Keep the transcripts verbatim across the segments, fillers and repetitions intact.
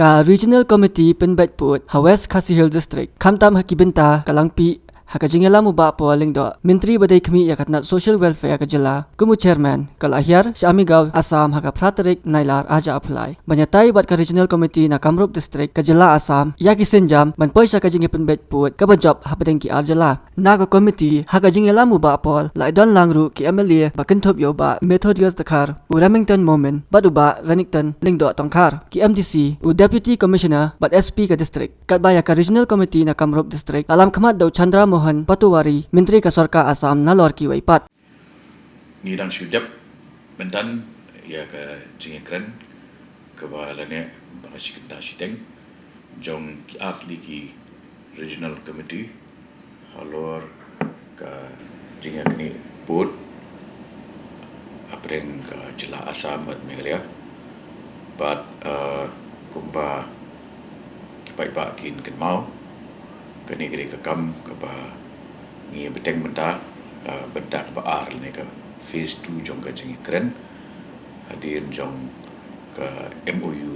Ka Regional Committee pynbeit pud ha West Khasi Hills District, khamtam ha ki bynta ka Langpih, ha ka jingïalam u Bah Paul Lyngdoh, Myntri ba dei khmih ïa ka tnat Social Welfare ka jylla, kum u Chairman, ka la hiar sha Amigao, Assam ha ka phra tarik Nailar arhajar arphew lai ban ïatai bad ka Regional Committee na Kamrup District ka jylla Assam ïa ki sienjam ban poi sha ka jingïapynbeit pud kaba jop hapdeng ki ar jylla. Na ka committee ha ka jingïalam u Bah Paul la don lang ruh ki M L A ba kynthup ïa u Bah Methodius Dkhar, u Remington Momin bad u Bah Renikton Lyngdoh Tongkhar, ki M D C, u Deputy Commissioner bad S P ka district. Katba ïa ka Regional Committee na Kamrup District la lam khmat da u Chandra Mohan Patohwari, Myntri ka Sorkar Assam nalor kiwei pat. Ngi dang shu dep mynta ïa ka jingïakren kaba la neh ba ka shi kynta shiteng jong ki artylli ki Regional Committee halor ka jingïaknieh pud hapdeng ka jylla Assam bad Meghalaya. Bad, eh, kumba ki paidbah kin kynmaw, kane ka dei ka kam kaba ngi bteng mynta, eh, bynta kaba ar lane ka phase two jong ka jingïakren hadien jong ka M O U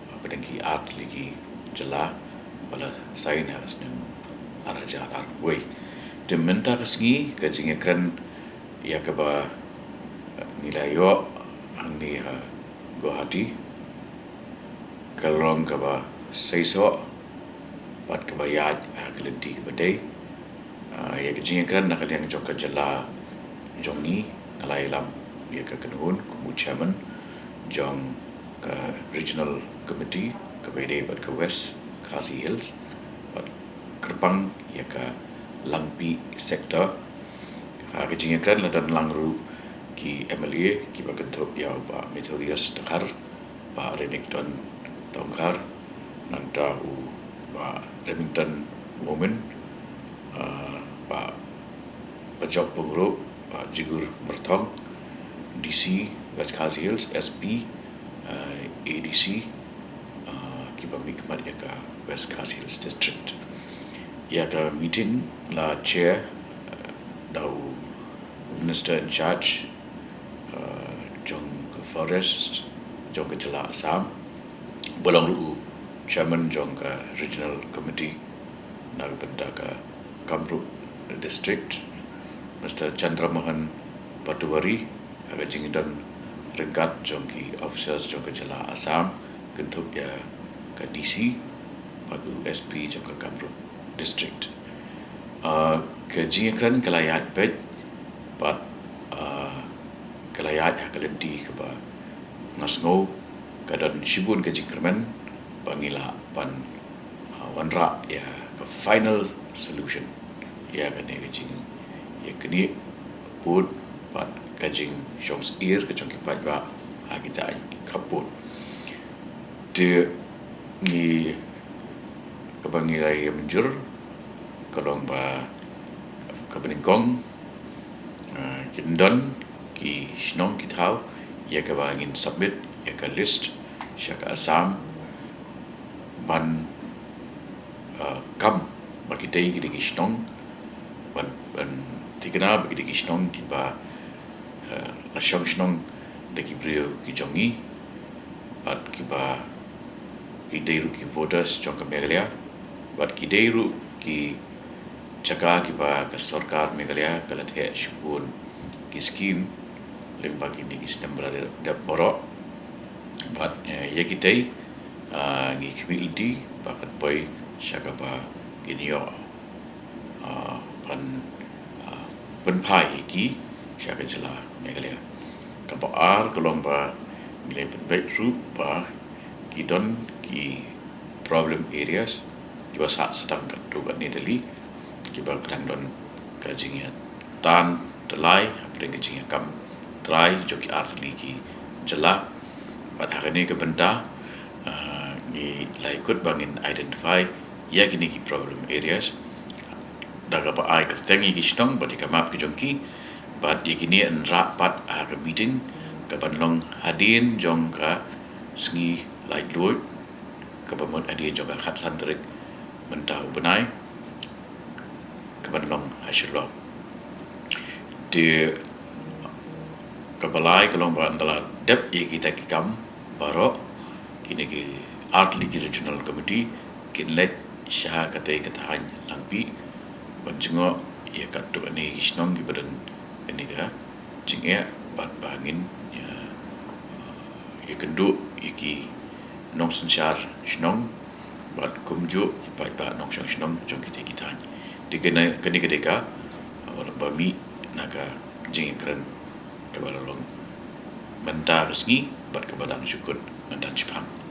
hapdeng ki artylli ki jylla ba la sign ha ka snem arhajar arphew wei. Te mynta ka sngi ka jingïakren ïa kaba, eh, ngi la ïoh hangne ha Guwahati ka long kaba seisoh bad kaba ïaid ha ka lynti kaba dei. Ah, ïa ka jingïakren na ka liang jong ka jylla jong ngi, nga la ïalam ïa ka kynhun kum u chairman jong ka Regional Committee kaba ïadei bad ka West Khasi Hills bad kyrpang ïa ka Langpih sector. Ha ka jingïakren la don lang ruh ki M L A kiba kynthup ïa u Bah Methodius Dkhar, Bah Renikton Tongkhar, nangta u Bah Remington Momin, ah, Bah Bajop Pyngrope, Bah Jigur Myrthong, D C West Khasi Hills, S P, ah, A D C, ah, kiba mihkhmat ïa ka West Khasi Hills District. Ïa ka meeting la chair, ah, da u Minister in charge, ah, jong ka Forest jong ka jylla Assam, ba long ruh u chairman jong ka Regional Committee na ka bynta ka Kamrup District, Mister Chandra Mohan Patohwari, ha ka jingdon ryngkat jong ki officers jong ka jylla Assam, kynthup ïa ka D C bad u S P jong ka Kamrup District. Ah, ka jingïakren ka la ïaid beit bad, ah, ka la ïaid ha ka lynti kaba nga sngew ka don shibun ka jingkyrmen ba ngi lah ban, ah, wanrah ïa ka final solution ïa kane ka jingïaknieh pud bad ka jingshong syier ka jong ki paidbah ha kita ki khappud. Te ngi, kaba ngi la ïa mynjur ka long ba kaba nyngkong, ah, kin don ki shnong ki thaw ïa kaba ngin submit ïa ka list sha ka Assam ban, ah, kam ba kitei ki dei ki shnong, ban, ban thikna ba ki dei ki shnong kiba, ah, la shong shnong da ki briew ki jong ngi, bad kiba ki dei ruh ki voters jong ka Meghalaya, bad ki dei ruh ki jaka kiba ka sorkar Meghalaya ka la theh shibun ki skim lyngba kine ki snem ba la dep baroh. Bad, eh, ïa kitei, ah, ngi khmih lynti ba kan poi sha kaba kin ïoh, ah, ban, ah, pynphai ïa ki sha ka jylla Meghalaya. Kaba ar ka long ba ngi la pynbeit ruh ba ki don ki problem areas kiba sah sdang katto katne tylli kiba ka dang don ka jingïatan tyllai hapdeng ka jingïakam trai jong ki artylli ki jylla. Bad ha kane ka bynta, ah, ngi la ïakut ba ngin identify ïa kine ki problem areas da kaba ai kyrteng ïa ki shnong bad ïa ka map ki jong ki. Bad ïa kine yn rah pat ha ka meeting kaban long hadien jong ka sngi laitluid, kaba mut hadien jong ka khatsan tarik mynta u bnai, kaban long ha Shillong. Te kaba lai ka long ba ynda la dep ïa kita ki kam baroh, kine ki Artylli ki Regional Committee kin leit sha katei ka thaiñ Langpih ban jngoh ïa katto katne ki shnong kiba don kane ka jingeh bad ba ngin ïa, ïakynduh ïa ki nongsynshar shnong bad kumjuh ki paidbah nongshong shnong jong kitei ki thaiñ. Te kane, kane ka dei ka, uh, ba mih na ka jingïakren kaba la long mynta ka sngi bad kaba dang shu kut mynta shipang.